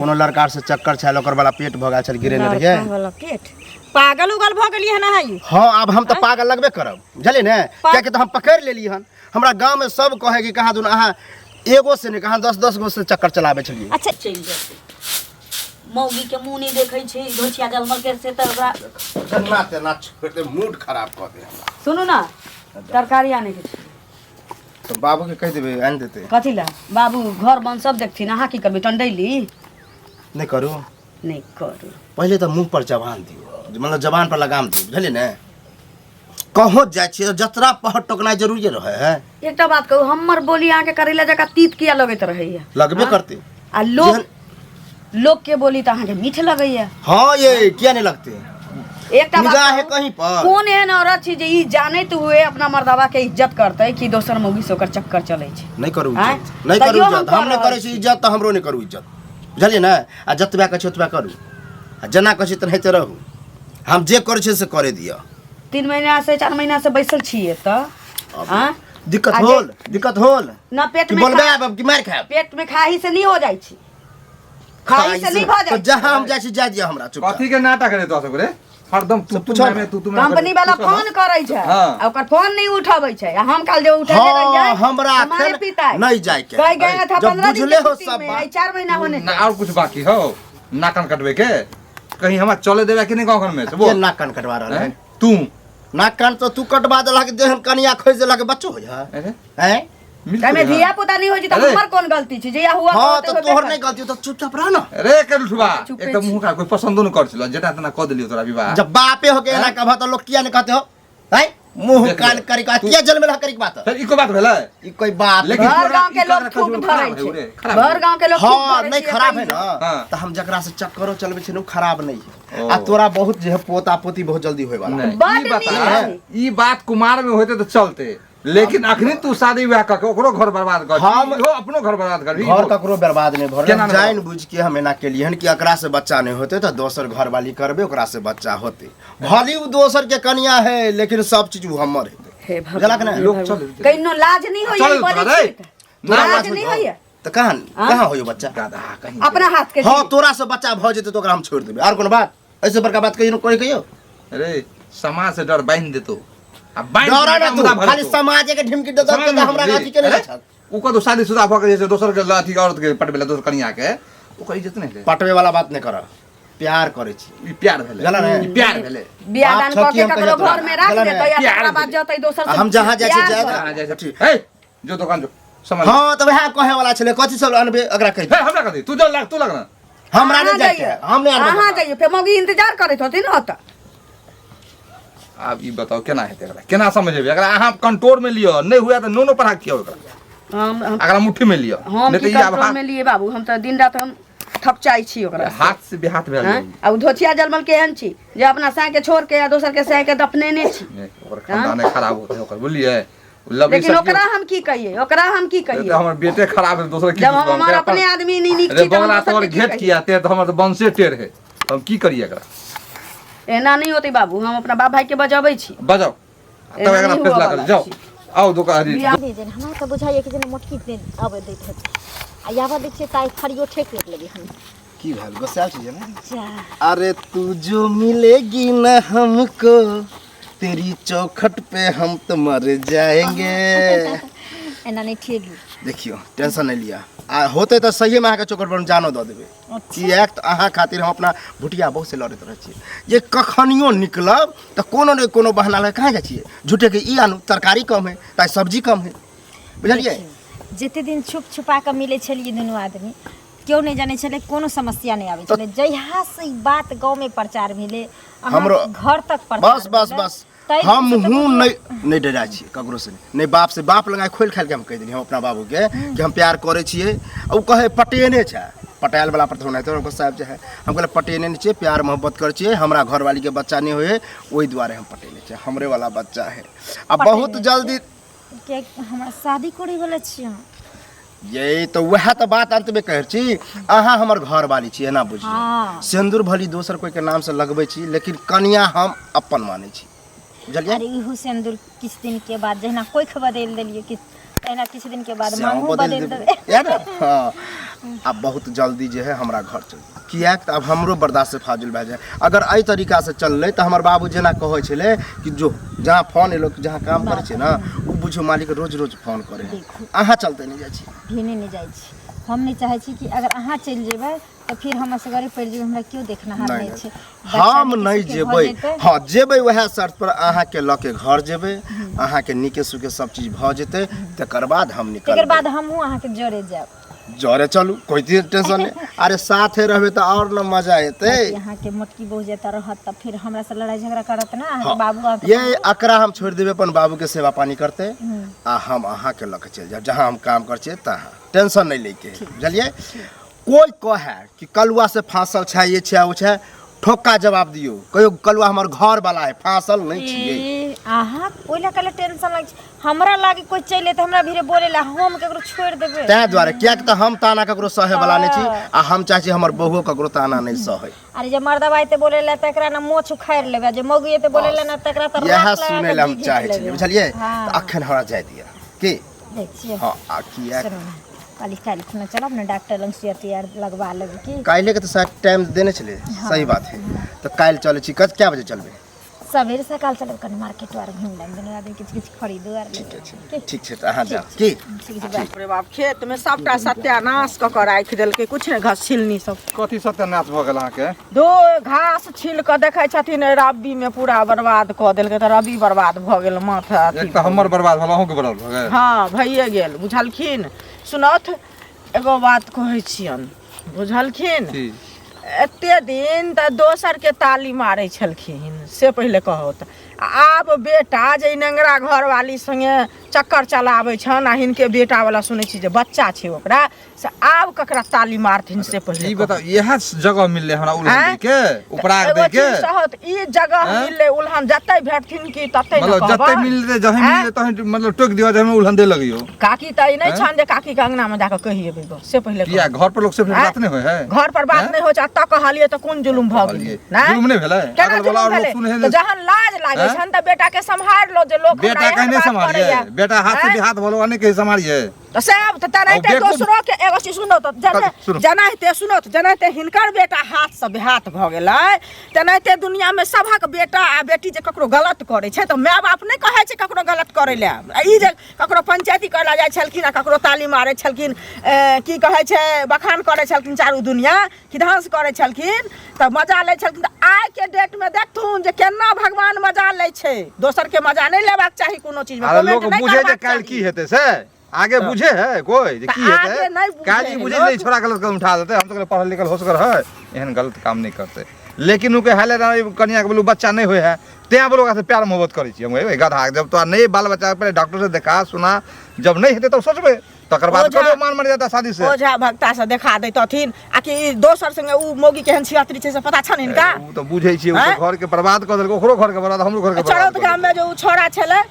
कोनो लड़का से चक्कर छल ओकर वाला पेट भऽ गेल छल गिरेने रहियै। लड़का वाला पेट पागल उगल भऽ गेलियै हन अहाँ ई? हाँ, आब हम तऽ पागल लगबे करब, बुझलियै ने? कियाकि तऽ हम पकड़ि लेलियै हन। हमरा गाँवमे सब कहै कि कहाँ दुनू अहाँ एगो से नहि, कहाँ 10-10 गो से चक्कर चलाबै छलियै। अच्छा चलि जेतै, मौगी के मुँह नहि देखै छै घोचिया जलमल के से तऽ ओकरा जेना तेना छोड़ि दे, मूड खराब कऽ दे हमरा। सुनू ने, तरकारी आनै के छै। तऽ बाबूके कहि देबै, आनि देतै। कथी लए बाबू? घर बन सब देखथिन, अहाँ की करबै? टंडैली नहि करू, नहि करू। पहिले तऽ मुँह पर जबान दियौ, मतलब जबान पर लगाम दियौ, बुझलियै ने? कहों जाइ छियै तऽ जतरा पहर टोकनाइ जरूरी रहै है। एकटा बात कहू, हमर बोली अहाँके करैला जकाँ तीत किया लगैत रहैया? लगबे करतै। आ लोक लोक के बोली तऽ अहाँके मीठ लगैया। हाँ ये, किया नहीं लगते? एकटा बात निगाह है कहू, कहीं पर। कोन एहन औरत छी जे ई जानैत हुए अपना मर्दावा के इज्जत करतै कि दोसर मौगी से ओकर चक्कर चलै छै? नहीं करू आँय? इज्जत, नहीं करू तैयो हम इज्जत। हम कऽ नहीं रहल करै छी इज्जत तऽ हमरो नहीं करू इज्जत, बुझलियै ने? आ जतबा कहै छी ओतबा करू, आ जेना कहै छी तेनाहिते रहू। हम जे करै छी से करे दिअ। 3 महीना से 4 महीना से बैसल छियै तऽ आँय? दिक्कत आ जे- होल, दिक्कत होल ना पेट कि में बोलबे खा- आब कि मारि खायब? पेट में खाही से नहीं हो जाइ छै, खाही से नहीं भऽ तऽ जाइ छै। जहाँ हम जाइ छी जाय दिअ हमरा चुपचाप। कथी के नाटक रे तोरा सब रे? हरदम तू तू पूछो मैं ना। मैं तू तू मैं। कंपनी वाला फोन करै छै आ ओकर फोन नहीं उठाबै छै, आ हम काल जे उठेले हाँ, रहियै हमरा हमारे एखन पिता नहीं जाय के। कह गया था जब 15 दिन बुझले के हो छुट्टी सब में, बात। आई 4 महीना होने ना और कुछ बाकी हो नाकन कटबे के? कहीं हमरा चले देबे कि नहीं गाँव घर में से के बोल? नाक कान कटवा रहल है? हैं? तू नाक कान तो तू कटवा देलक, जेहन कनिया खोजि देलक बच्चो होइ है। अरे हैं? मिल ताहिमे तो गया। धिया पुता नहीं होइ छै तऽ अरे। हमर कोन गलती छै? जहिया हुआ हाँ होते तऽ होबे तोहर करतै। नहीं गलती हो, तऽ चुपचाप रह ना। अरे कर उठवा, चुपे एक तो छी। मुंह का कोई पसंदो न कर छलो, जेना तेना क देलियो तोरा विवाह। जब बापे हो के एना कहबह तऽ लोग किया नहीं कहते हो? हैं? मुंह देख कान ले। करी के किया जन्म रहा करी के बात? फिर इको बात भेलै। ई कोई बात लेकिन भर तोरा गांव के ई लोग कारण थूक खजूर धरै खराब है छै। रे, खराब भर है। गांव के लोग थूक हाँ धरै नहीं छै, खराब है एतऽ ना हाँ। तो हम जकरा से चक्करो चलबै छै ने, उ खराब नहीं है। ओ। आ तोरा बहुत जे है पोता पोती बहुत जल्दी होय वाला। नहीं, बड ई बता, नीक है। ई बात कुमार में होते तो चलते, लेकिन अखनी तू शादी विवाह करके ओकरो घर बर्बाद कर, इहो अपनो घर बर्बाद कर। घर ककरो बर्बाद नहीं भर। केना नहि? जान बुझ के हम एना केलिए हन कि एकरा से बच्चा नहीं होते तो दोसर घर वाली करबे, ओकरा से बच्चा होते। भले उ दोसर के कनिया है, लेकिन सब चीज उ हमर है। हे बुझलक भगवान, ने? लोग चल कहिनो लाज नहीं होइए चल ई बजै रे। छी तऽ? ना लाज लाज नहीं होइए। होइए। तऽ कहाँ कहाँ होइए बच्चा? गधा कहीं अपना हाथ के। हाँ, तोरा से बच्चा भऽ जेतै तऽ ओकरा हम छोड़ि देबै। आर कोनो बात? ऐसे बड़का बात कहियो कोई कहियो? अरे समाज से डर बांध देतो आ बांध डरा के ना तू मुदा भर खाली देतो। समाज के ढिमकी दे समाज दे में हमरा बुझली? अथी के नहीं अरे, छल। उ कदो शादीशुदा भऽ के जे छै दोसर के अथी औरत के पटबेला, दोसर कनिया के, ओकर इज्जत नहि भेलै। पटवे वाला बात नहीं कर, प्यार करे छी। ई प्यार भेलै। बुझला ने? ई प्यार भेलै। बियाह बाप दान छौ कऽ कि के हम ककरो कहिया तोरा? घर में राख बुझला ने? देतै आ प्यार तकरा बाद भेलै। जतै दोसर आ से हम जहाँ जाइ छी प्यार जाए करत। कहाँ जाइ छै? ठीक। हे जो दोकान जो सामान। हाँ तऽ वएह कहे वाला छलै, कथी सब अनबे एकरा कहि दे। हे हमरा कथी, तू जो लाग, तू लाग ना। हमरा नहीं अहाँ जाए के जाइए। है, हम नहीं अनबे। अहाँ जाइए, फेर मौगी इंतजार करैत होथिन ओतऽ। आब ई बताउ केना हेतै एकरा, केना समझेबै एकरा? अहाँ कंट्रोल में लिअ, नहि हुए तऽ नूनो पढ़ा खियाउ एकरा। हम एकरा मुट्ठी में लिअ। हम नहि की तऽ ई आब कंट्रोल में लिए बाबू? हम तऽ दिन रात हम थपचाइ छी ओकरा से। हाथ से बेहाथ भेल हैं? आ उ धोचिया जलमल केहन छी जे अपना साँय के छोड़ के आ दोसर के साँय के दफनेने छी। नहि, ओकर खानदाने खराब होतै ओकर, बुझलियै? लवली लेकिन सब ओकरा हम की कहिए, ओकरा हम की कियो- कहिए? तऽ हमर बेटे खराब है, दोसर की जब हम बुझबै? हमर अपने आदमी नहीं नीक अरे छी तऽ हम बगला दोसर तोहर के की घेट कहिए? किया ते, तऽ हमर तऽ वंशे टेढ़ है, हम की करिए एकरा? एना नहीं होते बाबू, हम अपना बाप भाई के बजाबै छी। बजाओ तब एना एकरा नहि फैसला हुअ कर वाला जाओ छी। आओ दोकान अथी- बियाह दे जेना हमरा तऽ बुझाइए कि जेना मोटकी नहि आबै दैत हेतै, आ आबऽ दै छियै तऽ आइ फरियो ठेक लेलियै हम। की भेल, गोसायल छी ने? जा। अरे तू जो मिलेगी न हमको, तेरी चौखट पे हम तो मर जाएंगे। एना नहि ठेलू। देखियो, टेंशन नहीं लिया, आ होते तऽ सही में अहाँके चौखट पर हम जानो दऽ देबै। किएक तऽ अहाँ खातिर हम अपना भुटिया बहुत से लड़ैत रहै छियै जे कखनियो निकलब तऽ कोनो ने कोनो बहाना लऽ कहाँ जाइ छियै झूठेके, ई आनू, तरकारी कम है तऽ सब्जी कम है, बुझलियै? जते दिन छुप छुपा कऽ मिलै छलियै दुनू आदमी, केओ नहि जानै छलै, कोनो समस्या नहि आबै छलै। जहिया से ई बात गाँवमे प्रचार भेलै, अहाँ हमरो- घर तक प्रचार बस बस भेलै, बस। ताहि हम दिनसँ तऽ हूँ बुझियौ- नहीं नहीं डरा छियै ककरो से, नहीं बाप से, बाप लगा खोलि खालि के हम कहि देलियै हम अपना बाबूके कि हम प्यार करै छियै। आ ओ कहै पटेने छै, पटायल वाला पर थोड़ा नहीं गुस्सा आबि जाइ है। हम कहलियै पटेने नहि छियै, प्यार मोहब्बत करै छियै। हमरा घरवालीके बच्चा नहि होइ है, ओहि दुआरे हम पटेने छियै, हमरे वाला बच्चा है। आ बहुत पटेने जल्दी किएक हमरा शादी करै वाला छी अहाँ। ये तऽ वएह तऽ बात अंतमे कहै छी, अहाँ हमर घरवाली छी एना बुझियौ। सिन्दूर भली दोसर कोई के नाम से लगबै छी, लेकिन कनिया हम अपन मानै छी, बुझलियै? अरे इहो सिन्दूर किछु दिन के बाद जहिना कोख बदलि देलियै कि तहिना किछु दिन के बाद से अहूँ मांगो बदलि बदलि देबै देबै। इएह ने। हँ, आब बहुत जल्दी जे है हमरा घर चल, किएक तऽ आब हमरो बर्दाश्त से फाजिल भए जाए। अगर एहि तरीकासँ चललै तऽ हमर बाबू जेना कहै छलै कि जो जहाँ फोन एलो, जहाँ काम करै छै ने, ओ बुझू मालिक रोज रोज फोन करै है। अहाँ चलते नहि जाइ छी? भेने नहि जाइ छी। हम नहि चाहै छी कि अगर अहाँ चलि जेबै तऽ फिर हम असगरे पड़ि जेबै, हमरा केओ देखनिहार नहि, नहि छै। हम बच्चा नहि के जेबै। जेतै। हँ, जेबै वएह शर्त पर, अहाँके लऽ के घर जेबै, अहाँके नीके सुखे सब चीज भऽ जेतै, तकर बाद हम तकर निकलबै। बाद हमहूँ अहाँके जरे जायब। जरे चलू, कोइ टेंशन नहि। अरे साथे रहबै तऽ आओर ने मजा एतै। अहाँके मोटकी बहु जेता रहत तऽ फिर हमरा से लड़ाई झगड़ा करत ना अहाँके हँ। बाबू अहाँके? ये एकरा हम छोड़ि देबै, अपन बाबूके सेवा पानी करतै आ हम अहाँके लऽ के चलि जायब जहाँ हम काम करै छियै तहाँ। टेंशन नहि लैके है, बुझलियै? कोइ कहै कि कलुआ से फाँसल छै, ये छै, ओ छै, ठोक्का जवाब दियौ, कहियो कलुआ हमर घर वाला है, फाँसल नहि छियै। ए, अहाँ ओहि लए कहले टेंशन लागै छै हमरा? लागे कोइ चलि एतै हमरा भीरे बोले ला, हम केकरो छोड़ि देबै? ताहि दुआरे, किएक तऽ हम ताना ककरो सहे वाला नहि छी आ हम चाहै छी हमर बहुओ ककरो ताना नहि सहै। अरे जे मर्दवा एते बोले ला तकरा ना मोछ उखाड़ि लेबै, आ जे मौगी एते बोले ला ना तकरा तऽ इएह राख लगा सुनै कऽ लए हम घीच चाहै लेबै। छलियै, बुझलियै? हँ। तऽ अखन हमरा जाय दिअ की? जाइ छियै। हँ, आ किएक? सुनू ने, कहली काल्हि खुना चलब ने डॉक्टर लग, सुइया तुइया लगवा लेबै की? काल्हिके तऽ शायद टाइम देने छलै। सही बात है, तऽ काल्हि चलै छी। कत कए बजे चलबै? सवेरे सकाल चलब, कनि मार्केट आर घुमि लेब, दुनू आदमी किछु किछु खरीदो आर लेबै। ठीके छै, ठीक छै, तऽ अहाँ जाउ की? ठीक छै, बाय। बाप रे बाप, खेतमे सबटा सत्यानाश कऽ कऽ राखि देलकै, किछु नहि, घस छिलनी सब। कथी सत्यानाश भऽ गेल अहाँके? दो घास छील कऽ देखै छथिन, रब्बीमे पूरा बर्बाद कऽ देलकै, तऽ रब्बी बर्बाद भऽ गेल माथा अथी। एक तऽ हमर बर्बाद भेल, अहूँके बर्बाद भऽ गेल। हँ, भइए गेल, बुझलखिन? सुनौथ, एगो बात कहै छियनि, बुझलखिन? की? एते दिन तऽ दोसरके ताली मारै छलखिन, से पहिले कहत। आ आब बेटा जे ई नेंगरा घरवाली सङ्गे चक्कर चलाबै छनि आ हिनके बेटावला सुनै छी जे बच्चा छै ओकरा से, आब ककरा ताली मारथिन से पहिले ई कहू। बताउ, इएह जगह मिललै हमरा उलहन आँय? दै के, उपराग एगो दै के? चीज सहत, ई जगह आँय? मिललै उलहन, जतै भेटथिन कि ततै ने मतलब जते कहबनि। मिलतै, जहीं आँय? मिलतै तहीं मतलब टोकि दियौ, जहीं उलहन दे लगियौ। काकी तऽ ई नहि आँय? छनि जे काकीके अंगनामे जाकऽ कहि एबै गऽ, से पहिले किया, कहू। घर पर लोक से आँय? बात नहि होइ है? घर पर बात आँय? नहि होइ छै। एतऽ कहलियै तऽ कोन जुलुम भऽ गेलै? कहलियै। नहि? जुलुम नहि भेलै? केना अगल बगल जुलुम आओर लोक भेलै? सुनै है तऽ जहन लाज लागै आँय? छनि तऽ बेटाके सम्हारि लो जे लोक हमरा बेटा एहन कहीं नहि बात सम्हारियै? करैया। बेटा हाथ से आँय? बेहाथ भलो नहि कहीं सम्हारियै? तऽ साहब तऽ तेनाहिते बेवकूफ- दोसरो के एगो चीज सुनो तऽ जेना सुनू। जेनाहिते सुनो तऽ जेनाहिते हिनकर बेटा हाथसँ बेहाथ भऽ गेलै, तेनाहिते दुनियामे सभक बेटा आ बेटी जे ककरो गलत करै छै तऽ माय बाप नहि कहै छै ककरो गलत करै लए। आ ई जे ककरो पंचायती करै लए जाइ छलखिन आ ककरो ताली मारै छलखिन, की कहै छै, बखान करै छलखिन, चारू दुनिया खिधांस करै छलखिन तऽ मजा लै छलखिन, तऽ आइके डेटमे देखथुन जे केना भगवान मजा लै छै। दोसरके मजा नहि लेबाक चाही कोनो चीजमे, अरे कमेंट लोक नहि बुझे जे करबाक काल्हि चाही। की हेतै से आगे बुझे है कोई जे तऽ की हेतै आगे नहि बुझे काल्हि ई है बुझे लोक। जे ई छोड़ा गलत कदम उठा देतै। हम तऽ कहलियै पढ़ल लिखल होशगर है, एहन गलत काम नहि करतै, लेकिन ओ के हाले ना कनिया के बोलू बच्चा नहि होइ है, तें बोलो ओकरा से प्यार मोहब्बत करै छी हम। हे गधा, जब तोरा नहि बाल बच्चा, पहिले डॉक्टर से देखा सुना, जब नहि हेतै तब सोचबै, तकर बाद ओझा- कहियो मान मर जाता शादी से। ओझा भक्ता से देखा दैतथिन आ कि ई दोसर संगे उ मौगी केहन छिहत्तरी छै से पता छनि हिनका? ओ तऽ बुझै छियै, ओ तऽ आँय? घर के बर्बाद कऽ देलकै, ओकरो घर के बर्बाद, हमरो घर के बर्बाद चरौत कऽ गाम में देलकै। जे उ छोड़ा छलै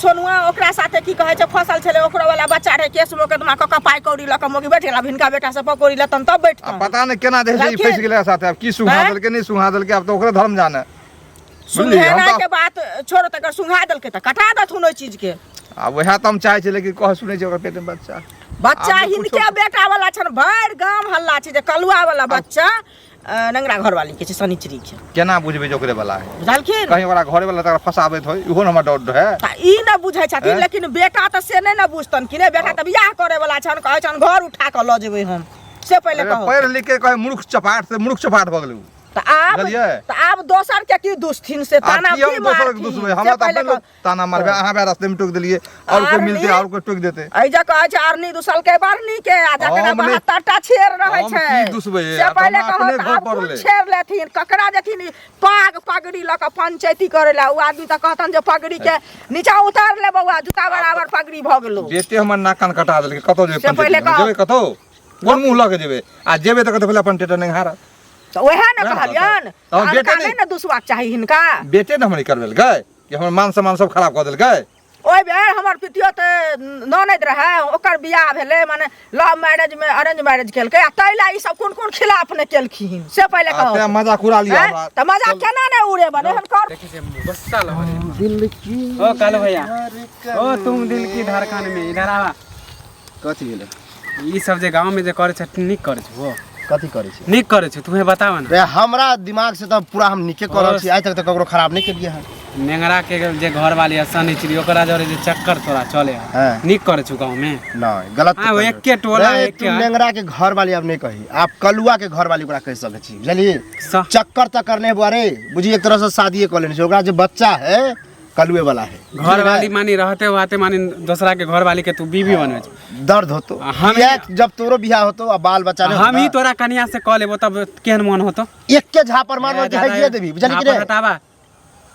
सोनुआ, ओकरा साथे की कहै छै फसल छलै, ओकरो वाला बच्चा रहै, केस मोकदमा कऽ कऽ पाइ कौड़ी लऽ कऽ मौगी बैठ गेल। आब हिनका बेटा से पकौड़ी लेतन तब आ बैठतन। पता नहि केना जे छै ई बुझलखिन? फँसि गेलै साथे, आब की सुंघा आँय? देलकै, नहि सुंघा देलकै, आब तऽ ओकरे धर्म जाने। बुझलियै, हम सुंघेनाइ तऽ के बात छोड़ो, तकर सुंघा देलकै तऽ कटा देथुन ओहि चीज के। आ वएह तऽ हम चाहै छी, लेकिन कह सुनै छी ओकर पेट में बच्चा बच्चा आब जे हिनके कुछो- बेटा वाला छन। भरि गाम हल्ला छै जे कलुआ वाला बच्चा नंगरा घरवाली के छै, शनिचरी के। केना बुझबै जे ओकरे वाला है? बुझलखिन? कहीं ओकरा घरे वाला तकरा फंसाबैत होय, इहो ने हमरा डर है। तऽ ई ने बुझै छथिन। आँय? लेकिन बेटा तऽ से नहि ने बुझतन कि ने बेटा तऽ बियाह करे वाला छन, कहै छन घर उठा कऽ लऽ जेबै हम, से पहिले अरे कहू। पढ़ि लिख के कहे मूर्ख चपाट से मूर्ख चपाट भऽ गेलै उ। तऽ आब बुझलियै? तऽ आब दोसर के की दुसथिन से आब ताना की हम की दोसर के मारथिन दुसबै? से हमरा तऽ पहिले अपने लोक कहू। ताना मारबै। अहाँ बे रास्ते में टोकि देलियै, आओर कोई मिलतै आरनी? आओर कोई टोकि देतै। एहि जे कहै छै अरनी दुसलकै बरनी के आ जकरा हम नहि- 72 टा छेर रहै हम छै की दुसबै? से आ तऽ पहिले हमरा कहत अपने घर आब कोन पड़लै। छेर लेथिन, ककरा देथिन ई पाग पगड़ी लऽ कऽ पंचायती करै लए? ओ आदमी तऽ कहतन जे पगड़ी के नीचा उतार ले बौआ, जूता बराबर पगड़ी भऽ गेलो। बेटे हमर नाक कान कटा देलकै, कतौ जेबै से पहिले पंचायती में? कहू। जेबै कतौ? कोन मुँह लऽ के जेबै? आ जेबै तऽ कहतै पहिले अपन टेटर निहारत। तऽ उएह ने वएह ने कहलियनि। तऽ हम अनका बेटे नहि नहि- ने दुसबाक चाही हिनका। बेटे ने हमर ई करबेलकै कि हमर मान सम्मान सब खराब कऽ देलकै। ओहि बेर हमर पितियोत ननैद रहै, ओकर बियाह भेलै, माने लव मैरिज में अरेंज मैरिज केलकै, आ ताहि लए ई सब कोन कोन खिलाफ नहि केलखिन से पहिले आ कहू। तें मजाक उड़ा लिया हैं? हमरा। तऽ मजाक केना नहि उड़ेबन एहन कर। देखै छै गुस्सा लगै छै। दिल की ओ कालू भैया, ओ तुम दिल की धड़कन में इधर आवा। कथी भेलै? ई सब जे गाँव में जे करै छै, नीक करै छै? वो कथी करै छै? नीक करै छै? तुहे बतावा ना। रे हमरा दिमाग से तऽ पूरा हम नीके कर रहल छी, आइ तक तऽ ककरो खराब नहि केलियै हन। नेंगरा के जे घर वाली है सनिचरी, ओकरा जरे जे चक्कर तोरा चले है, हाँ। नीक करै छौ गाँव में? नहीं, गलत हाँ, वो एके टोला, रे, एके तू है। नेंगरा के घर वाली अब नहीं कही, आप कलुआ के घर वाली ओकरा कहि सकै छी, बुझलिही? चक्कर तक्कर नहीं बुआ रे, बुझी एक तरह से शादीए कऽ लेने छै, ओकरा जे बच्चा है कलुए वाला है। घर वाली मानी रहते हुआते मानी दोसरा के घर वाली के तू बीवी बनबै छौ। दर्द होतो हम किया जब तोरो बियाह होतो आ बाल बच्चा नहीं हम होतो ही ना, तोरा कनिया से कह लेबो तब केहन मन होतो? एके झापर मारबो कि हइये देबी, बुझलिही कि झापर रे? हटाबा।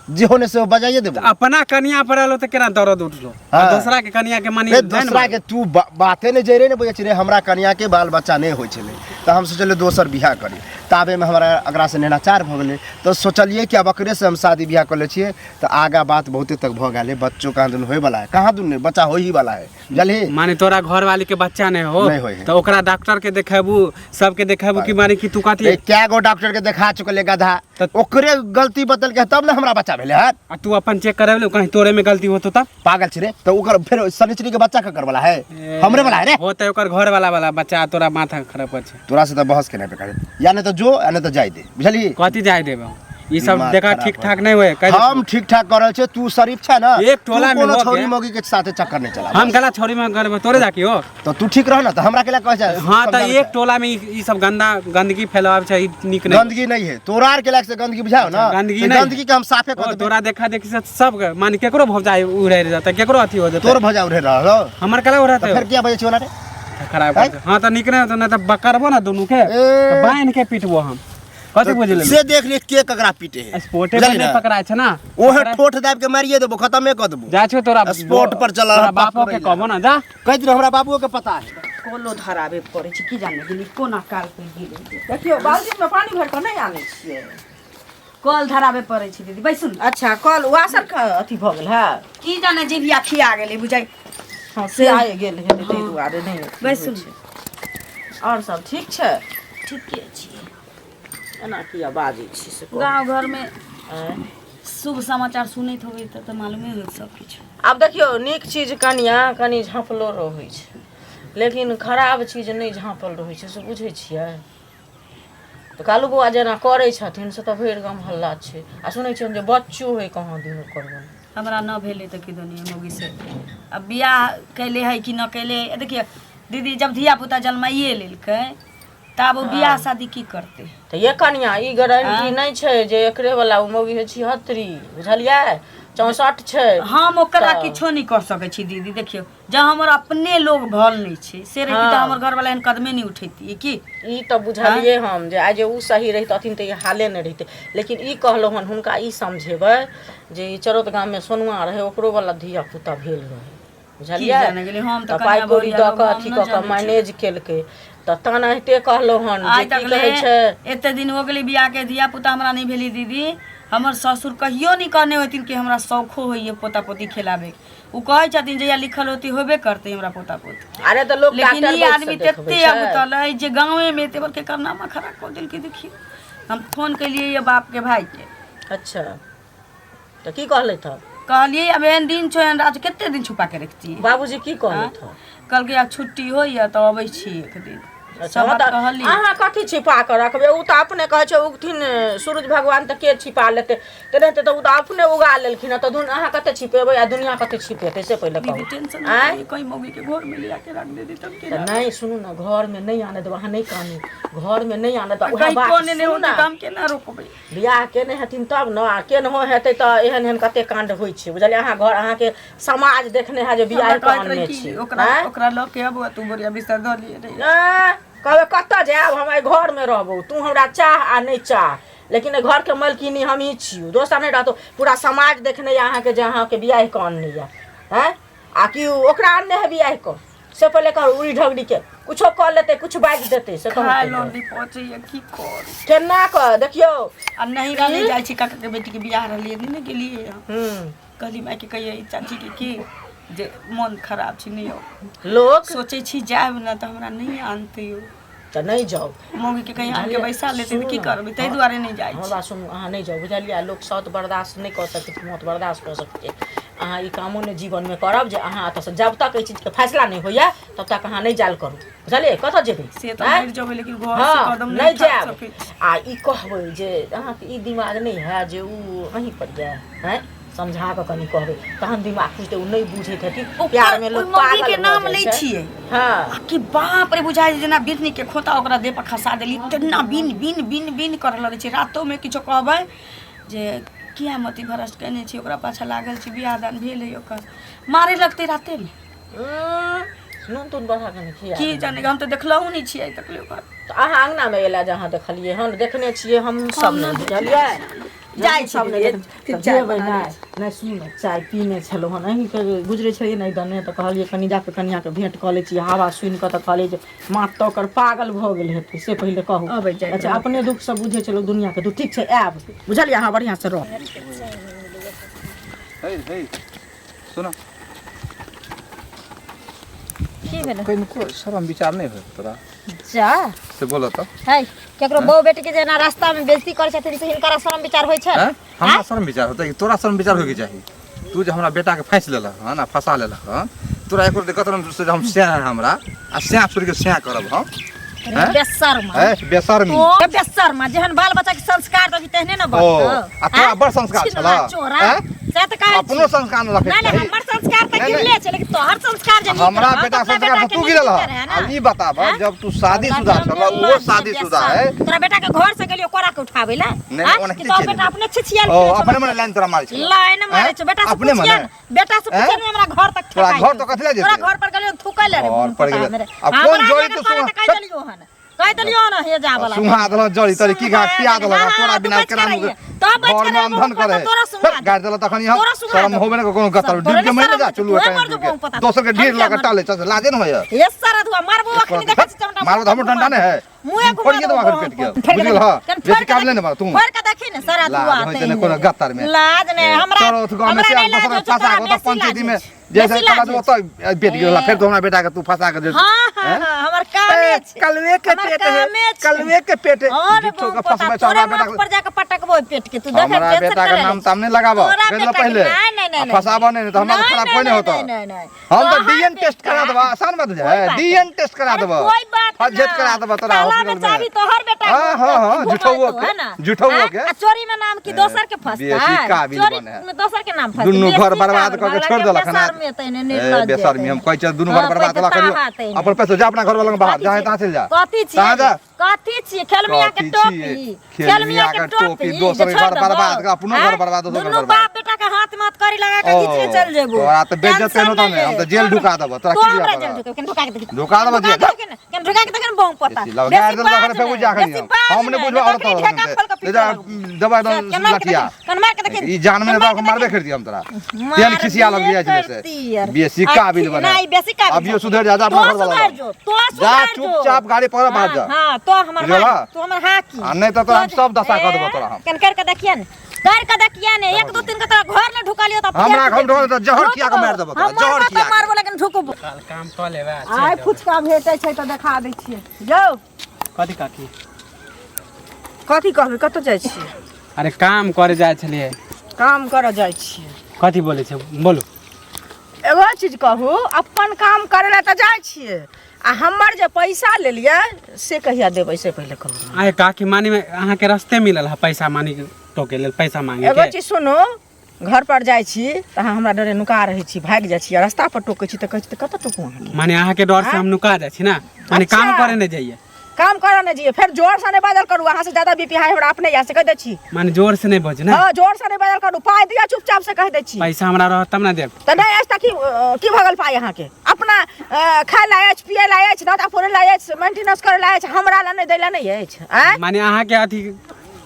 जे होने से बजाइए देबो। अपना कनिया पर एलो तऽ केना दर्द उठलो, आ हाँ। दोसरा के कनिया के मानी रे जानि दोसरा मारल। के तू बाते नहि जरे ने बुझै छी रे, हमरा कनिया के बाल बच्चा नहि होइ छलै तऽ हम सोचलियै दोसर बियाह करी, ताबेमे हमरा एकरा से नैनाचार भऽ गेलै, तऽ सोचलियै कि आब एकरे से हम शादी बियाह कऽ लै छियै, तऽ आगा बात बहुते तक भऽ गेलै, बच्चो कहाँ दुन होइवला है, कहाँ दुन नहि बच्चा होइ ही वाला है, बुझलही? माने तोरा घर वाली के बच्चा नहीं हो? नहीं होय है। तो ओकरा डॉक्टर के देखेबू, सबके देखेबू कि माने कि तू कथी? रे, कै गो डॉक्टर के देखा चुकल है गधा, तऽ ओकरे गलती बदल के तब ने हमरा बच्चा भेलै हन। आ तू अपन चेक करेबले, कहीं तोरे में गलती होतो तब? पागल छी रे, तऽ ओकर फेर शनिचरी के बच्चा ककर वाला है? हमरे वाला है रे। होते ओकर घर वाला वाला बच्चा तोरा माथा खराब कर छै। तोरा से तऽ बहस के नहि बेकार, या नहीं तऽ जो या नहीं तऽ जाय दे, बुझलही? कथी जाय देबो? ई सब दिमाग देखा खराब ठीक हो ठाक नहीं होए, कह दे। हम ठीक ठाक कर रहल छियै, तू शरीफ छै ना, एक टोला तू में कोनो हो छौरी के। मौगी के साथे चक्कर नहीं चला। हम गला छौरी में करबो तोरे जाकी हो। तो तू ठीक रह ना, तो हमरा के लिए कह जाए। हाँ, तो समझाबै एक छै। टोला में ई सब गंदा गंदगी फैलावे छै, ई नीक नहीं। गंदगी नहीं है, तोरा आर के लायक से गंदगी बुझाओ ना। अच्छा, गंदगी तो नहीं। गंदगी के हम साफे कर ओ, देबै। तोरा देखा देखी से सब मान केकरो भौजाई उड़े जाता, केकरो अथी हो जाता। तोर भजा उड़े रहल हो। हमर कला उड़ाते तो फिर किया बजे छी ओना रे? खराब कर दे। हाँ, तो नीक नहीं होतो, नहीं तो बकरबो ना दोनों के, ए। तो बांध के पीटबो हम। कथी बुझ लेली? से देख ले के ककरा पीटे है। स्पोर्टे बुझलही पर नहीं ना? पकड़ाय छै ना। ओहे ठोठ दाबि के मारिए देबो, खत्मे कऽ देबो। जा छौ तोरा स्पोर्ट पर चलल तोरा हम बापो के पकड़ै कहबो ना, जा। कहि दियौ हमरा बाबुओ के पता है। कोलो धराबे पड़ै छै, की जाने गेली कोना काल पड़ि गेलै। देखियौ बाल्टीमे पानि भरि कऽ नहि आनै छियै? कल धराबे पड़ै छै दीदी, बैसू ने। अच्छा, कल वासर के अथी भऽ गेल है? की जाने जीभिया खिया गेलै बुझाइ। हँ, से आइ गेल हेतै, ताहि दुआरे नहि अथी बैसू होइ छै। आओर सब ठीक छै? ठीके छी। एना किया बाजै छी से कहू। गाँव घरमे आँय? शुभ समाचार सुनैत होबै तऽ मालूमे होत सब किछु। आब देखियौ, नीक चीज कनिया कनि झाँपलो रहै छै, लेकिन खराब चीज नहि झाँपल रहै छै, से बुझै छियै? तऽ कालू बौआ जेना करै छथिन से तऽ भरि गाम हल्ला छै, आ सुनै छियै हम जे बच्चो हइ कहाँ दिन ओकर। हमरा न भेलै तऽ की दुनिया मौगी से अब बियाह कैले है कि न कैले है। देखिए दीदी, जब धिया पुता जन्माइए लेलकै तब ओ बियाह शादी की करतै? तऽ ये कनिया, ई गारंटी नहि छै जे एकरे वाला ओ मौगी होइ 76, बुझलियै? 64 छै। हम ओकरा तऽ- किछो नहि कर सकै छी दीदी। देखियौ, जब हमर अपने लोग भल नहि छै से रहितै तऽ हाँ। हमर घरवाला एहन कदमे नहि उठैतियै की। ई तऽ बुझलियै हम जे आइ जे ओ सही रहितथिन तऽ ई हाले नहि रहितै, लेकिन ई कहलहुँ हन हुनका ई समझेबै जे ई चरौत गाममे सोनुआ रहै, ओकरो वाला धिया पुता भेल रहै, बुझलियै? जाने गेलियै, हम तऽ तऽ पाइ कनिया कौड़ी बहुरिया दऽ लोग, कऽ हम अथी नहि कऽ कऽ जानै छी। मैनेज केलकै, तऽ तेनाहिते कहलहुँ हन जे आइ की तक कहै ले छै। एते दिन हो गेलै बियाह के, धिया पुता हमरा नहि भेलै दीदी। हमर ससुर कहियो नहि कहने होथिन कि हमरा शौखो होइए पोता पोती खेलाबे के। ओ कहै छथिन जहिया लिखल होती होबे करतै हमरा पोता पोती। अरे तऽ लोक लेकिन डॉक्टर ई वैद्य आदमी से देखबै तते छै। अगुतल अइ जे गाँवे मे एते बड़के कारनामा खड़ा कऽ देलकै। देखियौ, हम फोन केलियै ये बाप के भाई के। अच्छा, तऽ की कहलथि हँ? कहलियै आब एहन दिन छौ, एहन रात, कते दिन छुपा के रखतियै? बाबूजी की कहलथि हँ? कहलकै आब छुट्टी होइए तऽ अबै छी एक दिन। अच्छा, सब हँ बात तऽ कहलियै। अहाँ कथी छिपा कऽ रखबै? ओ तऽ अपने कहै छै उगथिन सूरज भगवान तऽ के छिपा लेतै, तेनाहिते तऽ ओ तऽ अपने उगा लेलखिन हँ, तऽ अहाँ कते छिपेबै आ दुनिया कते छिपेतै से पहिले दीदी कहू। टेंशन आँय? नहीं, कहीं मौगी के घर में ले आके रख दे दी तब तऽ केना? नहि, सुनू ने, घरमे नहि आनऽ देबै, अहाँ नहि कानू, घरमे नहि आनऽ देबै। उएह कहीं बात कोने नहीं सुनू होते ने, तऽ हम केना रोकबै? बियाह केने हेथिन तब ने, आ केनहो हेतै तऽ एहन एहन कते काण्ड होइ छै, बुझलियै? अहाँ घर अहाँके समाज देखने है जे बियाह हमरा कऽ कहैत रहै आनने कि छी। ओकरा आँय? ओकरा लऽ के अबू आ तू बोरिया बिस्तर धऽ लिए रे। ए, कहबै कतऽ जायब हम? एहि घरमे रहबौ, तू हमरा चाह आ नहि चाह, लेकिन एहि घरके मालकिनी हमही छियौ, दोसर नहि रहतौ। पूरा समाज देखने यऽ अहाँके जे अहाँके बियाह कऽ अनने यऽ। आँय, आ कि ओकरा अनने है बियाह कऽ, से पहिले कहू उड़ी ढगड़ीके। कुछो कऽ लेतै कुछ बाजि देतै से कहू खाय पहिले। लऽ नहि पहुँचैए की करू केना कऽ देखियौ आ नहिरा नहि जाइ छी काका के बेटीके बियाह रहलियै नहि ने गेलियै हम हूँ कहली मायके कहियै ई चाचीके की जे मोन खराब छै नहि आउ लोक सोचै छी जायब ने तऽ हमरा नहि आनतै ओ तऽ नहि जाउ मम्मीके कहीं आनिके बैसा लेतै तऽ की करबै ताहि दुआरे नहि जाइ छी हमरा सुनू अहाँ नहि जाउ बुझलियै लोक सत बर्दाश्त नहि कऽ सकै छै मौत बर्दाश्त कऽ सकै छै अहाँ ई कामो नहि जीवनमे करब जे अहाँ एतऽसँ जब तक एहि चीजके फैसला नहि होइए तब तक अहाँ नहि जायल करू बुझलियै कतऽ जेबै से तऽ आँय? मरि जेबै लेकिन घर से हँ कदम नहि नहि उठा जायब सकै छी आ ई कहबै जे अहाँके ई दिमाग नहि है जे उ अहीं पर जाय आँय समझा कऽ कनि कहबै तहन दिमाग खुजतै ओ नहि बुझैत हेथिन प्यारमे लोक ओहि मम्मी पागल के भऽ नाम जाइ लै छै। छियै हँ आ कि बाप रे बुझाइ छै जेना बिरनी के खोता ओकरा देह पर खसा देली तेना बिन बिन बिन बिन करऽ लगै छै रातोमे किछो कहबै जे किया मति भ्रष्ट केने छी ओकरा पाछा लागल छी बियाह दान भेल है ओकर मारे लगतै रातेमे नून तून बढ़ा कऽ नहि खिया की जाने हम तऽ देखलहुँ नहि छियै आइ तक ले ओकर तऽ अहाँ अङ्गनामे एला जे अहाँ देखलियै हन देखने छियै हम सब नहि बुझलियै जाइ छी सब नहि दीदी, देखने- तऽ चाय जेबै बना नहि नहि सुन चाय पीने छलहुँ हन अहीँके गुजरै छलियै ने दने तऽ कहलियै कनि जाकऽ कनिआँके भेँट कऽ लै छी हवा सुनि कऽ तऽ कहलियै जे माथ तऽ ओकर पागल भऽ गेल हेतै से पहिले कहू अबै जाइत अच्छा अपने दुःखसँ बुझै छै लोक दुनिआँके दुःख ठीक छै आयब बुझलियै अहाँ बढ़िआँसँ रहू हे हे सुनो की भेलै कनिको शरम विचार नहि होय तोरा जा से बोल तऽ है केकरो बहु बेटी के जेना रास्ता में बेइज्जती करै छथिन से हिनकरा शरम विचार होइ छै हैं? हमरा शरम विचार होतै कि तोरा शरम विचार होइके चाही तू जे हमरा बेटाके फाँसि लेलक हन आ फँसा लेलक हन तोरा एको दिक्कत नहि से हम सएह हमरा आ सएह छोड़ि कऽ सएह करब हम अरे बेशर्म हैं? बेशर्मी ओ बेशर्म जेहन बाल बच्चा के संस्कार देबही तेहने ने ओ बढ़तौ आ तोरा बड़ संस्कार छिनरा छलह चोरा हैं? से तऽ कहै अपनो छी। संस्कार ने रखैके नहि नहि चाही हमर संस्कार तऽ नहि, नहि। गिरले छै लेकिन तोहर संस्कार जे नीक हमरा रहत, बेटा अपना संस्कार बेटा से के तू नीक गिरल रहे हऽ ने। आब ई बताब हैं? जब तू शादीशुदा हमरा छल ओहो लाज शादीशुदा बेसन। है तोरा बेटा के घर से गेलियो कोरा के उठाबै ले नहि, आँय? ओनाहिते कि तोहर चलि बेटा गेलै। अपने छिछियाल ओ फिरै छौ अपने मने लाइन तोरा मारै छलौ लाइन मारै हैं? छौ बेटा से अपने पूछिए मने ने बेटा से हैं? पूछिए ने हमरा घर तक तोरा ठेकाइ घर छौ। तक कथी लए जेतै? तोरा घर पर गेलियो थूकै ले रे घर बुन पर पोता गेलै। मेरे। आब कोन हमरा जोड़ी जगह तू पर सुन- तऽ कहि देलियो हन कहि देलियो हन हे जा वाला सुहा देलक जड़ी तड़ी की घा खिया देलक आ तोरा बिना केना घर में अंधन करे गाड़ देलक तखन हम शरम होबे ने कोनो गतर डूब के मरि जा चलू दोसर के ढेर लगा टाले चल लाजे न होय ये सारा धुआ मारबो अखनी देखै छी चमटा मारबो तऽ हमरो डंडा नहि है मुँहे घुमा फोड़िए देबो अखन पेट के बुझल ह बेसी काम नहि ने मार तू फोड़ के देखी ने सारा लाज धुआ होइत ने कोनो गत्तर में लाज ने हमरा चलो गाँव में हमरा से नहि लाज दोसर होइ छौ, फंसा तोरा के ओतऽ बेसी पंचायती लाज में होइ छौ। जैसे बेसी कला लाज ओतऽ पेट गिरला फेर तो हमरा बेटा के तू फंसा के दे हाँ हाँ हाँ हमर कामे छै कलवे के हमर पेट है कामे छै। कलवे के पेट है और झूठो के पोता, फंसबै तोरे हमरा बेटा माथ पर जाके पटकबो ओहि पेट के तू देख हमरा टेंशन बेटा के करे नाम ताम नहीं लगाबो तोरा भेजलो बेटा के- पहले नहीं नहीं नहीं आ फंसाबो नहीं तो हमरा नहीं, खराब नहीं, कोई नहीं होता नहीं नहीं नहीं हम तो तोहर डीएन टेस्ट बेटा- करा देबा आसान बात कोई है बात डीएन टेस्ट करा अरे देबा कोई बात फज्जत ना। करा देबा तोरा ताला में हॉस्पिटल में चाबी तोहर बेटा हाँ, के हाँ, हाँ, घुमाए झूठौओ तो, के, है ना? झूठौओ हाँ? के। आ चोरी में नाम की दोसर के फंसता बेसी काबिल चोरी बने है। में दोसर के नाम फंसता दुनू घर बर्बाद कऽ के छोड़ि देलक हन ए बेशर्मी हम कहै छियै दुनू घर बर्बाद होला करियो अपन पैसा जा अपना घर वाला लग बाहर जहाँ तहाँ चलि जा कथी छियै तहाँ जा कथी छियै खेलमिया के कथी टोपी छियै? खेलमिया के टोपी दोसर जे के छोड़ि घर बर्बाद देबौ। अपनो घर आँय? बर्बाद, दोसर घर दुनू बर्बाद। बाप बेटा के हाथ में हथकड़ी लगा के ओ, घीच के चल जेबो तोरा तऽ बेइज्जत टेंशन केलहुँ तहने, नहि हम ले। तऽ जेल ढुका देबौ, तोरा तो की हमरा दिअ जेल ढुका केन ढुका के देखी ढुका देबौ ढुका जेल। के देखी ने केन ढुका के देखी ने बहु पता बेसी लग गाड़ि देलक तखन फेर बुझा बेसी खनी बाज हम नहि बुझबै और तखनी तोरा ठेका खोल के ले जा पीटऽ दबाइ लगबौ। दऽ केन मार के लठिया देखी, केन मार के देखी ई जान में केन मार के मारबे देखी। करती हम तोरा तेहन खिसिया लग जाइ छलै से बेसी काबिल बना नहीं बेसी काबिल अभियो सुधर जा जा अपना तो घर वाला सुधर लग। जो तो जा सुधर जो चुपचाप गाड़ी पकड़ बाहर जा हां तो हमर बुझला? हां तू हमर हां की आ नहीं तो तोरा हम सब दशा कऽ देबौ तोरा हम। केन कर के देखिए ने कर के देखिए ने 1 2 3 के तोरा घर ने ढुका लियो त हमरा घर ढुका तऽ जहर खिया के मारि देबौ तोरा, जहर खिया के। मारबो लेकिन ढुकबो काल काम कऽ लेबै आ चलि आइ जेबै। फुचका भेटै छै तऽ देखा दै छियै यौ कथी काकी कथी कहबै कतऽ जाइ छियै अरे काम करे जाइ छलियै काम करऽ जाइ छियै कथी बोलै छै बोलू एगो चीज कहू अपन काम करै लए तऽ जाइ छियै आ हमर जे पैसा लेलियै से कहिया देबै से पहिले कहू आए काकी मानी में अहाँके रस्ते मिलल है पैसा मानी के टोके लेल पैसा मांगे एगो के चीज सुनू घर पर जाइ छी तऽ अहाँ हमरा डरे नुका रहै छी भागि जाइ छी आ रस्ता पर टोकै छी तऽ कहै छी तऽ कतऽ टोकू अहाँके माने अहाँके डर से हम नुका जाइ छी ना माने काम अच्छा। करे नहि जाइए काम करऽ नहि जइए फेर जोरसँ नहि बाजल करू अहाँसँ ज्यादा बीपी हाई हमरा अपने यऽ से कहि दै छी माने जोर से नहि बज ना हँ जोरसँ नहि बाजल करू पाइ दिअ चुपचाप से कहि दै छी पैसा हमरा रहत तब ना देब तऽ नहि अछि तऽ की की भऽ गेल पाइ अहाँके अपना खाय लए अछि पियै लए अछि नाता फोड़ै लए अछि मेंटेनेंस करै लए अछि हमरा लए नहि दै लए नहि अछि आँय माने अहाँके अथी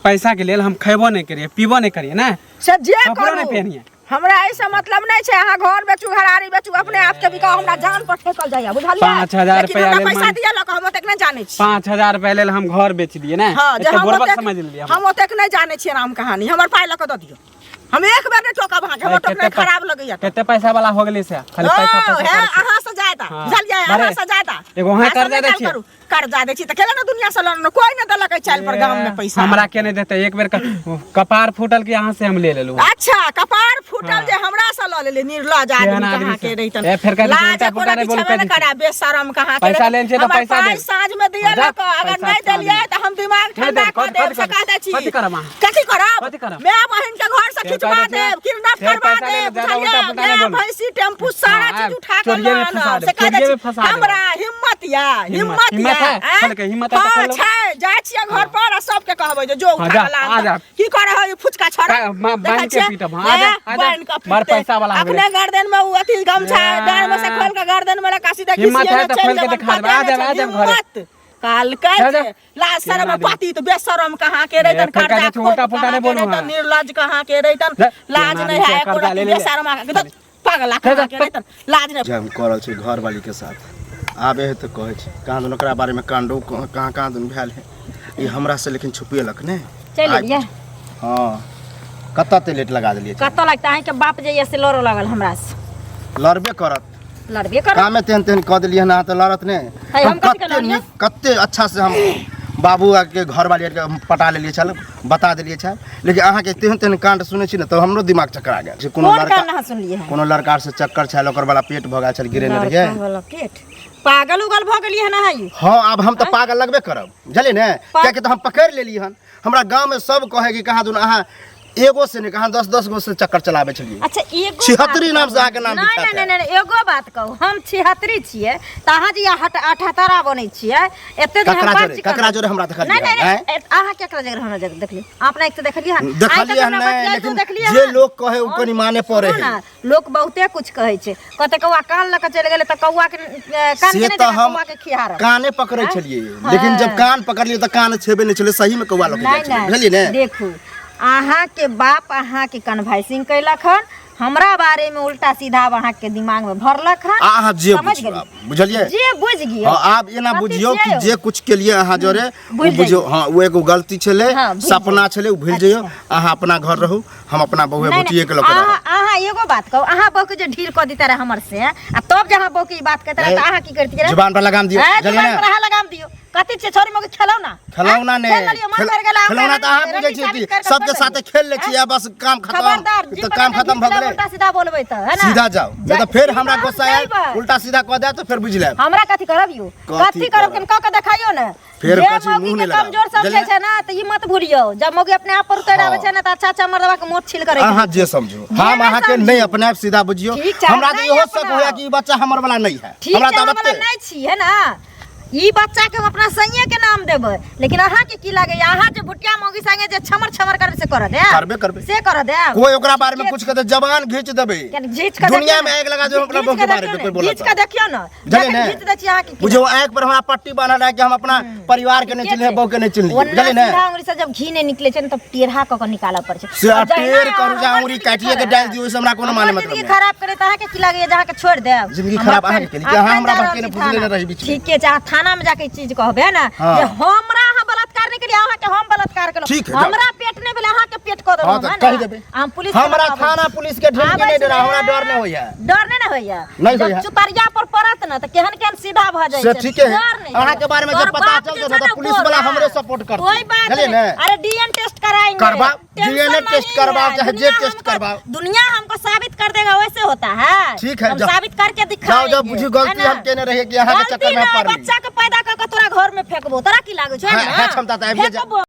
पैसा के लेल हम खेबो नहि करिए पीबो नहि करिए ना से जे कपड़ो करू नहि पहिनिए। हमरा एहिसँ मतलब नहि छै। अहाँ घर बेचू, घरारी बेचू, अपने आप के बिकाउ, हमरा जान पर ठेकल जाइया, बुझलियै? 5,000 लेकिन रुपैआ हमरा लेल पैसा दिअ लऽ कऽ, हम ओतेक नहि जानै छी। 5,000 रुपया लेल हम घर बेच दिए ने? हँ, जे एते हम बुड़बक ओतेक समझ लेलियै हमरा। हम ओतेक नहि जानै छियै राम कहानी। हमर पाइ लऽ कऽ दऽ दियौ, हम एक बेर नहि टोकब अहाँके। हमर अरे, टोकनाइ कते खराब लगैया तऽ। कते पैसा वाला हो गेलै से खाली पैसा ओ, पैसा हे, करै छियै। अहाँ से जायदा। हाँ। बुझलियै? अरे, अहाँ से जायदा। एगो अहाँ अहाँ सब कर्जा नहि दै चाल छियै। करू। कर्जा दै छी तऽ केला ने दुनिया से लड़नो कोई ने देलक एहि चालि पर गाम में पैसा। हमरा के नहीं देते? एक बेर कपार फूटल कि अहाँ से हम ले लेलहुँ। अच्छा, कपार फूटल। हाँ। जे हमरा से लऽ लेले, निर्लज आदमी केहन आदमी कहाँ से? के रहितन। ए, फेर कहै छै लाज उल्टा एको पुल्टा नहि रति बोलू, छेबे नहि कहै छै। करै, बेशरम कहाँ के पैसा रहितन। लेने छियै तऽ हमर पैसा पाइ देब। साँझ में दिअ जा, लऽ कऽ, अगर पैसा नहि साँझ देलियै में। तऽ हम दिमाग नहि ठंडा देब, कऽ कथी देब, कथी से कह दै छी। कथी करब अहाँ? कथी करब? कथी करब? माय बहिन के घर से फेर खिंचवा कहै छै, देब, किडनैप फेर करवा पैसा लेने देब, ज्यादा बुझलियै? उल्टा पुल्टा नहि माय बोलू। भैंसी टेम्पू सारा हाँ, चीज उठा कऽ चोरिये लऽ में फंसा आनब, देब, से कह दै चोरिये में छी। फंसा देब। हमरा हिम्मत या, हिम्मत हिम्मत या, है? आँय? खोल के, हिम्मत है तऽ हाँ, खोलो। छै, जाइ छियै घर पर आ सबके कहबै जे जो हाँ, उठा जा, कऽ लान आ तऽ। जा। की करे है ई फुचका छोड़ा? बान्हि देखै के छियै? पीटब, हाँ, आ जा, ए, आ जा। बान्हि कऽ बड़ पीटतै। पैसा वाला हो गेलै। अपने गर्दन में उ अथी गमछा ए। डाँड़ में से खोल के गर्दन में रखा सीधा हिम्मत घिसिये है ने तऽ चलि खोल के जेबन, देखा देबै। पते आ जायब, नहि आ छै, जायब घरे। हिम्मत। कालकै जा, जा। जे लाज शरम केना पति तऽ बेशरम कहाँ के रहितन, ए, फेर कहै कर्जा छै, उल्टा खूब पुल्टा कहाँ नहि के बोलू रहितन, अहाँ। निर्लज कहाँ के रहितन, जा, लाज केना नहि आदमी है छै, एको कर्जा रत्ती, ले ले। बेशरम के पगला जा, कहाँ जा, के रहितन, लाज नहि। जे हम करल छी घरवाली के साथ आबे है तऽ कहै छै कहाँ दुन ओकरा बारेमे कांडो कहाँ कहाँ दुन भेल है, ई हमरा से लेकिन छुपेलक नहि। चलि एलियै? हँ, कतऽ ते लेट लगा देलियै? कतऽ लगता? अहाँके बाप जे यऽ से लड़ऽ लागल हमरा से। लड़बे करत। लड़बे करत। कामे तेहन तेहन कऽ देलियै हन अहाँ तऽ लड़त नहि? है, हम कथी कते लड़ियै? नीक, कते अच्छा से हम बाबू आरके घरवाली आरके हम पटा लेलियै छल, बता देलियै छल, लेकिन अहाँके तेहन तेहन कांड सुनै छी ने तऽ हमरो दिमाग चकरा गेल जे कोनो कोन लड़का कांड अहाँ सुनलियै हन? कोनो लड़का से चक्कर छल, ओकर वाला पेट भऽ गेल छल, गिरेने रहियै। लड़का वाला पेट? पागल उगल भऽ गेलियै हन अहाँ ई? हँ, आब हम तऽ पागल लगबे करब, बुझलियै ने? कियाकि तऽ हम पकड़ि लेलियै हन। हमरा गाँवमे सब कहै कि कहाँ दुनू अहाँ एगो से नहि, कहाँ 10-10 गो से चक्कर चलाबै छलियै। अच्छा, एगो 76 बात नाम से कहू। अहाँके नाम नहि विख्यात नहि है। नहि नहि, एगो बात कहू, हम 76 छियै तऽ अहाँ जे 78 बनै छियै एते जे हम ककरा बात जोरे? छी ककरा जोरे हमरा देखलियै? नहि नहि हन, नहि, अहाँ केकरा जगह हमरा जगह देखलियै? अपना एक तऽ देखलियै हन? आइ तक देखलियै हन हमरा नहि, बतियाइतो लेकिन देखलियै जे हन? लोक कहै ओ कनि माने पड़ै सुनू है। ने, लोक बहुते कुछ कहै छै, कहते कौआ कान लऽ कऽ चलि गेलै तऽ कौआ के कान से के नहि तऽ देखा हम कौआ के खिहारब। काने पकड़ै छलियै, लेकिन जब कान पकड़लियै तऽ कान छेबे नहि छलै, सही में कौआ लऽ के जाइ नहि छलै, नहि बुझलियै ने? देखू, अहाँके बाप अहाँके कन्वाइसिंग कयलक हन, हमरा बारे में उल्टा सीधा आब अहाँके दिमाग में भरलक हन। आ अहाँ जे समझ बुझियौ गेली? आब, बुझलियै? जे बुझि गियौ। हँ, आब एना कथी बुझियौ कि छियै? जे कुछ केलियै अहाँ जोरे ओ भूलि बुझियौ। जइयौ। हँ, ओ एगो गलती छलै, हँ, भूलि सपना जइयौ। छलै, ओ भूलि जइयौ। अहाँ अपना घर रहू, हम अपना बहुए नहि, भुटिए के लऽ के रहब। अहाँ एगो बात कहू, अहाँ बहू के जे ढील कऽ दिता रहे हमर से आ तब जे अहाँ बहू के ई बात कहते रहे तऽ अहाँ की करतियै रहे? जुबान पर लगाम दियौ, हैं, बुझलियै जुबान ने? पर अहाँ लगाम दियौ। कथी छै छोरी मौगी खेलौना? खेलौना हैं? ने खेल लेलियै, मन भरि गेल, अहाँ खेलौना तऽ अहाँ रंडी बुझै छियै साबित कि करि कऽ सबके छोड़ि साथे देलियै। खेल लै छियै आ बस काम खतम। खबरदार तऽ जीभ काम पर खतम भऽ गेलै। उल्टा सीधा बोलबै तऽ है ना? सीधा जाउ, नहि तऽ फेर हमरा सीधा गुस्सा हम आयल जइबै। उल्टा सीधा कऽ देब तऽ फेर बुझि लेब। हमरा कथी करब यौ? कथी कथी करब? करब? कनि कऽ के देखाइयो ने। फेर जे कथी मौगी मुँह के नहि लगाउ, कमजोर समझै बुझलियै? छै ना तऽ ई मत भूलियौ, जब मौगी अपने आप पर उतरि आबै हँ। छै ने तऽ अच्छा अच्छा मर्दवा के मोट छील के रखि अहाँ दै जे छै। समझू, जे हम नहि अहाँके समझू। नहि, अपने आप सीधा बुझियौ। ठीक छै, हमरा हम तऽ नहि इहो शक अपनाउ। होया कि ई बच्चा हमर वाला नहि है। ठीक हमरा छै, तऽ हम वाला आबते नहि छी है ना, ई बच्चा के हम अपना सैये के नाम देबै, लेकिन अहाँ के की लागैया? अहाँ जे भुटिया मौगी संगे जे छमर छमर करबै से करऽ देब? करबे करबै। से करऽ देब? कोई ओकरा बारे में कुछ कहते जबान घींच देबै। यानी घीच के दुनिया देखियौ में ने। आगि लगा देबै अपना घीच बहू के के बारे में देखियौ कोई ने, बोलत घीच के देखियौ ने, बुझलियै जखन ने? घीच दै छी अहाँ के की बुझियौ आँखि पर हमरा पट्टी बान्हल रहै कि हम अपना परिवार के नहि ठीके चिन्हलियै, छै। बहू के नहि चिन्हलियै, ओना बुझलियै ने? सीधा उंगली से जब घी नहि निकले छै ने तब टेढ़ा कऽ के निकालऽ पड़ै छै। से और जहिना टेढ़ करू चाहे हमर उंगली जिंदगी काटिए के खराब- डालि दियौ, ओहिसँ हमरा कोनो माने हमर मतलब जिंदगी नहि। खराब करे तऽ अहाँके की लागैया जे अहाँके छोड़ि देब? जिंदगी हम खराब अखन- अहाँके केली कि अहाँ अखन हमरा जा भटके रहल ने छी फुसलेने थाना। रही बीचमे। ठीके छै, अहाँ थाना में जाके ई चीज कहबै ने हाँ। जे हमरा अहाँ बलात्कार नहि केलियै, अहाँके हम बलात्कार केलहुँ। ठीक है, जाउ। हमरा पेट नहि भेलै, अहाँके पेट कऽ देलहुँ हाँ, तऽ हम, है कहि ने? देबै। हम पुलिस के हमरा बताबै थाना छी। पुलिस के ढेर के आबै नहि डरा, छै। हमरा डर नहि होइया। डर नहि ने होइया? नहि जब होइया। चुतरिया पर पड़त ने तऽ केहन केहन सीधा भऽ जाइ से छै। ठीके है। डर नहि अहाँके होइया। बारे में जब तोहर पता बाप चलतै जे ने छै तऽ ने पुलिस वाला बोला। हमरे सपोर्ट करतै। कोई बात बुझलियै नहीं। ने? अरे डीएन टेस्ट कराएंगे। करवाओ, टेंशन डीएनए नहीं टेस्ट करवाओ, है। चाहे जे दुनिया टेस्ट हमको- करवाओ। दुनिया हमको साबित कर देगा, वैसे होता है। ठीक है, हम जाओ। साबित करके दिखाएंगे। जाओ, बुझी गलती है ना? हम केने रहियै कि अहाँके गलती चक्कर में नहीं, पड़ली। बच्चा के पैदा कर के तोरा घर में फेंकबो, तोरा की लागै छौ? है, है क्षमता तऽ आबिये जा। फेंकबो।